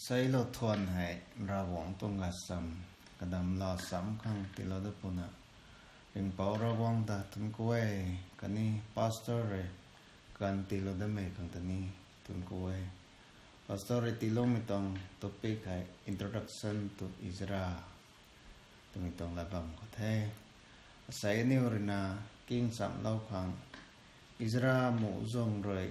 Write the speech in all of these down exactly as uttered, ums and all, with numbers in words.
Seilou thuan hei Ravguangc tuang lat sam, kadam la sam khang tiilou dat puna, Ringhpouc Ravguangc ta thuancku e, khatni pastor rui kan tiilou datmei khang ta ni thuancku e. Pastor rui tiiloumei tuang topic hei Introduction to Ezra twmei tuang lat bam khou the. Asei aniu ruina king chamlou khang, Ezra muhzwng rui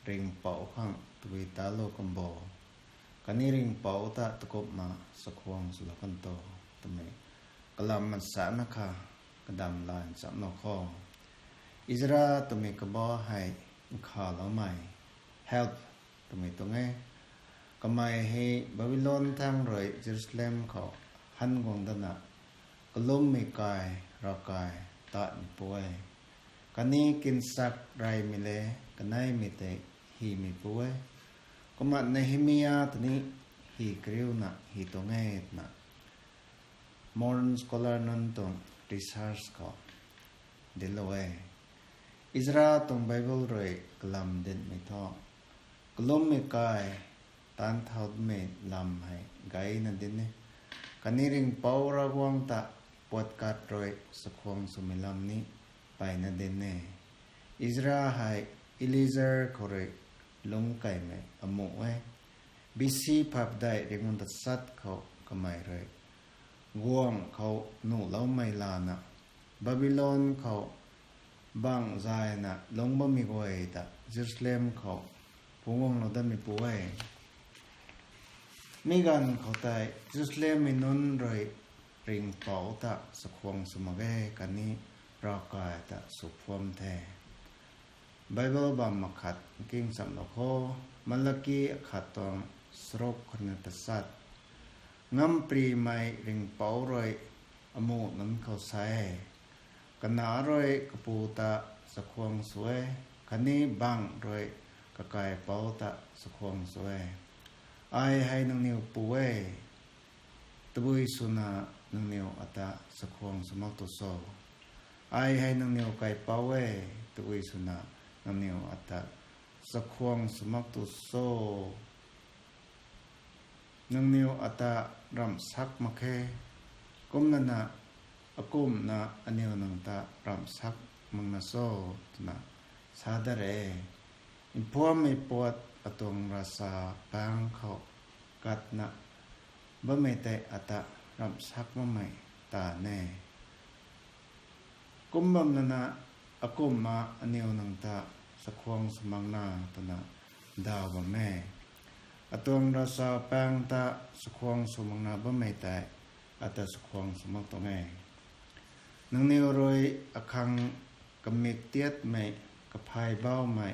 Ringhpouc khang tabui talou kan bo, khatni Ringhpouc ta takumhna chakhwang swlou kan to twmei kalam mansana kha kadam la nchamlou kho. Ezra twmei kabah hei nkhaloumei, help twmei tuang e. Kamei hei Babylon thangc rui Jerusalem khou han guang datna, kalummei kai, ravkai tatmeipu e. Khatni kinsak reymei le kaneimei tei hymeipu e. Kumna Nehemia ta ni hy kariuna hy tuang e twna modern scholar nunc tuang research khou dinclou e. Ezra tuang Bible rui kalam dincmei thu, kalummei kai taanc thau datmei lam hei gayna dinc e. Khatni Ringhpouc Ravguangc ta puatkat rui chakhwang swmei lam ni mpeyna dinc e. Ezra hei Eleazar khou rui lungc kaimei amuh e. B C phapadeih ringh tachat khou kamei rui guangc khou nuhloumei lana, Babylon khou bangc zayna lungc bammei guay ta Jerusalem khou phungc guanglou datmeipu e. Mi ganv khou tei Jerusalemmei nunc rui Ringhpouc ta chakhwang sw mak ge, khatni ravkai ta sw phuam the. Bible bam akhat king chamlou kho. Malaki akhat tuang charuk khatni tachat. Ngamparymei Ringhpouc rui amuh nunc khou sa e: Kanac rui kapu ta chakhwang sw e, khatni bangc rui kakaipouc ta chakhwang sw e. Ai hei nangniw pu e, tabui swna nangniw ata chakhwang sw mak tu cho? Ai hei nangniw kaipouc e, tabui swna nangniw ata chakhwang sw mak tu cho? Nangniw ata ramh sak mak khe, kumlana akumhna aniw nang ta ramh sak makna cho? twna sa dat re. Mphuammei puat atuang ravchapaeng khou katna bammei tei ata ramh sak makmei taanv e. Kum bam lana akumhna aniw nang ta chakhwang sw makna twna daw bam e. Atuang ravchapaeng ta chakhwang sw makna bammei tei ata chakhwang sw mak tuang e. Nangniw rui akhang kamik tiatmei, kaphay baumei,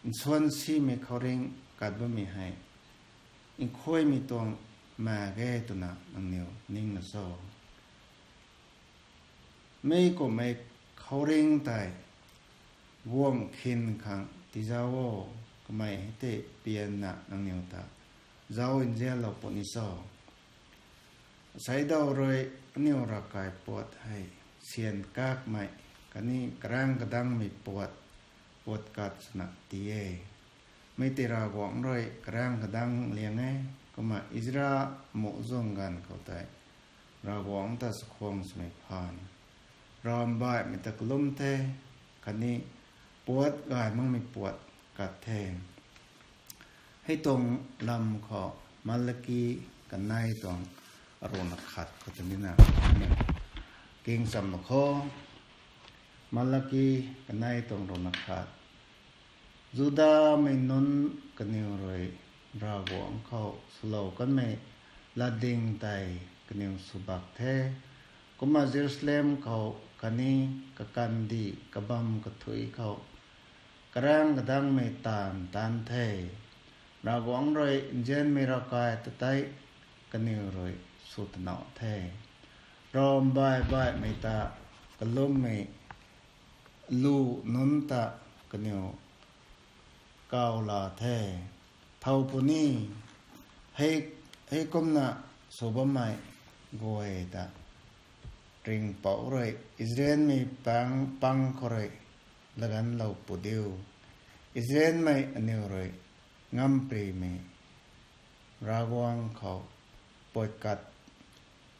nsuan simei khouringh kat bammei hei nkhuaymei tuang mak ge twna nangniw ningna cho? Mi kumhmei khouringh tei guangc khin khang tizauc o, kamei hei tei pianna nangniw ta zauc nzianlou puni cho? Aseidaw rui aniw ravkai puat hei syan kakmei khatni karaeng kadangmei puat, puat kat swna tii e. Mi tei Ravguangc rui karaeng kadang liang e. Kumna Ezra muhzwng ganv khou tei Ravguangc ta chakhwang swmei phaan, rav mbaihmei ta kalum the, khatni puat gay makmei puat kat the. Hei tuang lam khou Malaki kanei tuang aruna khat khou ta nina king chamlou kho. Malaki kanei tuang runa khat. Judamei nunc kaniw rui Ravguangc khou swlou kanmei latding tei kaniw sw bak the. Kumna Jerusalem khou khatni kakandih kabamv kathuic khou karaeng kadangmei taanv taanc the. Ravguangc rui nzianmei ravkai ta tei kaniw rui sw tanow the. Rav mbai baihmei ta kalummei lu nunc ta kaniw kaw la the. Thow puni, hei, heikumna sw bammei guay ta Ringhpouc rui Israelmei pang, pang khou rui laganvlou pu diu. Israelmei aniw rui ngamparymei Ravguangc khou puatkat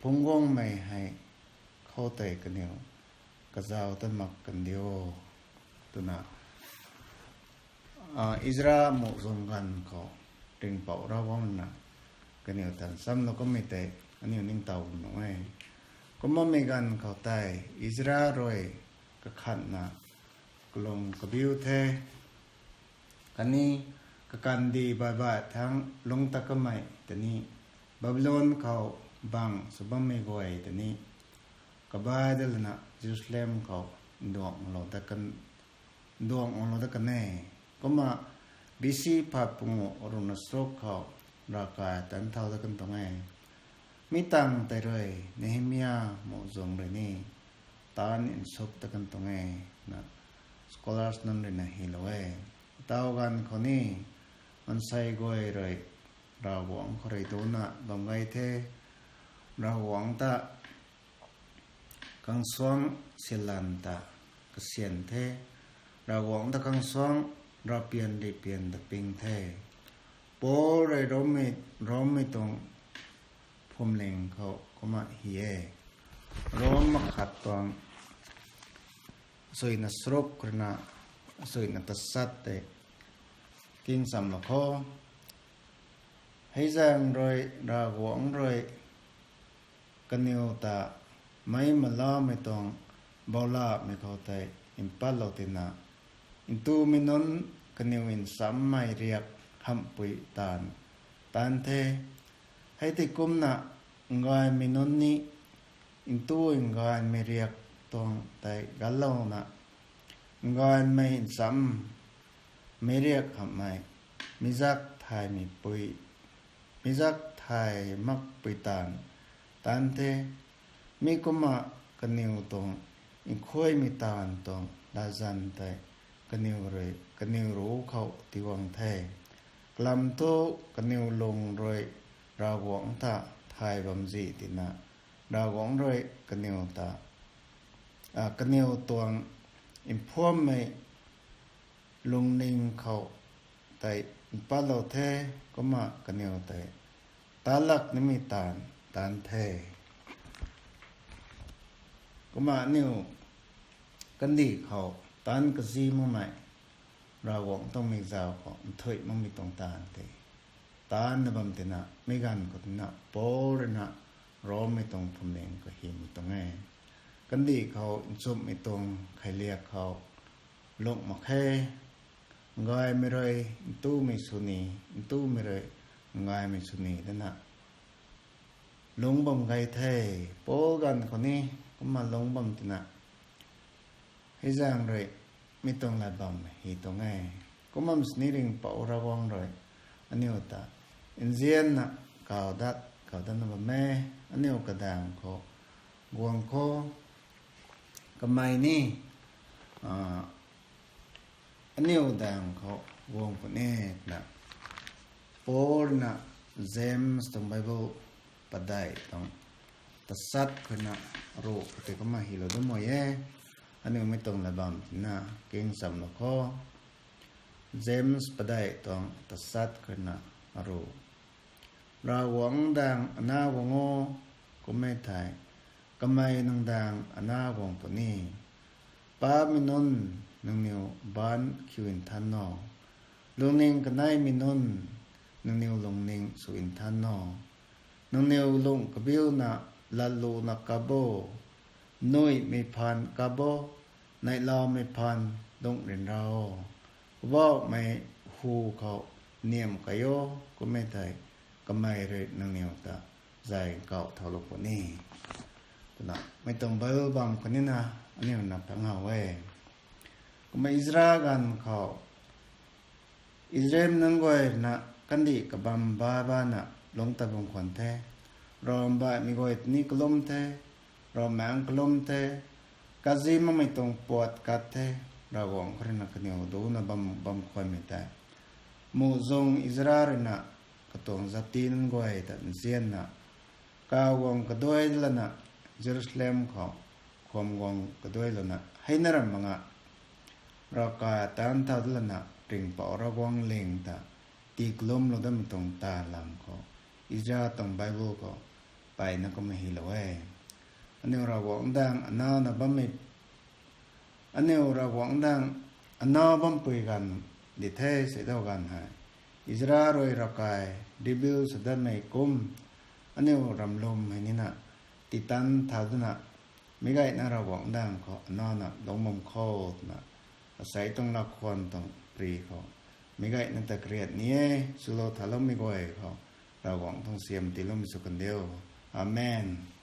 phungc guangmei hei khou tei kaniw kazauh ta mak kandiu, twna Ezra muhzwng ganv khou ringhpouc Ravguangc na kaniw tan nchamlou kummei tei aniw ningtow nuh e. Kumna mi ganv khou tei Ezra rui kakhatna kalung kabiu the. Khatni kakandih baih baih thangc lungc ta kamei tei ni, Babylon khou bang sw bammei guay tei ni, kabai dat lana Jerusalem khou nduang lou dat kan nduang lou dat kan e. Kumna B C phat pungu ruhna charuk khou ravkai tan thau dat kan tuang e. Mi tangv tei rui Nehemia muhzwng rui ni taanv nsuk dat kan tuang e, na scholars nunc rui na hylou e. Taw ganv khou ni maansei guay rui Ravguangc khou rui duna bam gay the. Ravguangc ta kangsuangc silan ta kasyan the. Ravguangc ta kangsuangc ravpian rihpian ta ping the. Paul rui Rommei, Rommei tuang phwamling khou kumna hy e. Rom makhat tuang suina charuk ruina suina tasat tei kingchamlou khou, hei zaeng rui Ravguangc rui kaniw ta meic malaumei tuang boulamei khou tei mpatlou tina, ntumei nunc kaniw nchamcmei riak hamhpui taanv taanc the. Hei tei kumna ngaymei nunc ni ntu ngaymei riak tuang tei ganlouna, ngaymei nchamc meic riak hamhmei, mi zak thaymei pui, mi zak thay makpui taanv taanc the. Mi kumna kaniw tuang nkhuaymei taanv tuang latzan tei kaniw rui kaniw ruc khou tiguang the. Kalam thu kaniw lung rui Ravguangc ta thay bam zih tina, Ravguangc rui kaniw ta, a, kaniw tuang mphuammei lungning khou tei mpatlou the. Kumna kaniw tei talak nimei taanv taanc the. Kumna aniw kandih khou taanc kazi makmei, Ravguangc tuang mikzau khou nthuih makmei tuang taanv tei taanc na bam tina, mi ganv khou tina Paul ruina Rommei tuang phwamling khou hymei tuang e. Kandih khou nchumhmei tuang kheiliak khou lung mak khe. Ngaymei rui ntumei sw ni, ntumei rui ngaymei sw ni twna lungc bam gay the. Paul ganv khou ni kumna lungc bam tina, hei zaeng rui mi tuang lat bam hy tuang e. Kumna sini ringhpouc Ravguangc rui aniw ta nzianna kau dat kau datna bam e. Aniw kadaeng khou guang khou, kamei ni, a, aniw daeng khou guang puni na, Paul na James tuang Bible padeih tuang tasat khou na ruh tei kumna hylou dam e. Aniw mi tuang lat bam tina kingchamlou khou, James padeih tuang tasat khou na ruh. Ravguangc daeng ana guang o, kum e thei, kamei nang daeng ana guang puni. Paapmei nunc, nangniw baanc khiu nthan o. Lungning kaneimei nunc, nangniw lungning sw nthan o. Nangniw lung kabiuna latluna kap o. Nuihmei phaan kap o, neihloumei phaan lungh ryanra o. Poubauhmei hu khou niamh key o, kum e thei, kamei rui nangniw ta zay kauh thaulou puni. Twna mi tuang Bible bam khou nina aniw na phang how e. Kumna Ezra ganv khou Israel nunc guay na kandih kabam ba bana lungc ta bam khwan the. Ram baihmei guay ni kalum the, ram maengc kalum the, kazi makmei tuang puat kat the, Ravguangc khou rui na kaniw duna bam, bam khwanmei tei, muhzwng Ezra rui na katuang zati nunc guay ta nzianna, kaw guang kaduai lana, Jerusalem khou khwan guang kaduai lana, heina ram manga ravkai taanc thau lana, ringhpouc Ravguangc ling ta tii kalumlou datmei tuang ta lam khou Ezra tuang Bible khou mpeyna kumna hylou e. Aniu Ravguangc daeng anana bammei, aniu Ravguangc daeng ana bampui ganv di the, sei dau ganv hei Ezra rui ravkai rebuild sw datmei kum, aniu ramlum hei nina titan thau dana, mi gayna Ravguangc daeng khou anana lungc bam kho twna, asei tuang lakhwan tuang pri khou mi gayna ta kariat ni e. Swlou thaloumei guay khou Ravguangc tuang siam tiiloumei sw kandiu. Amen.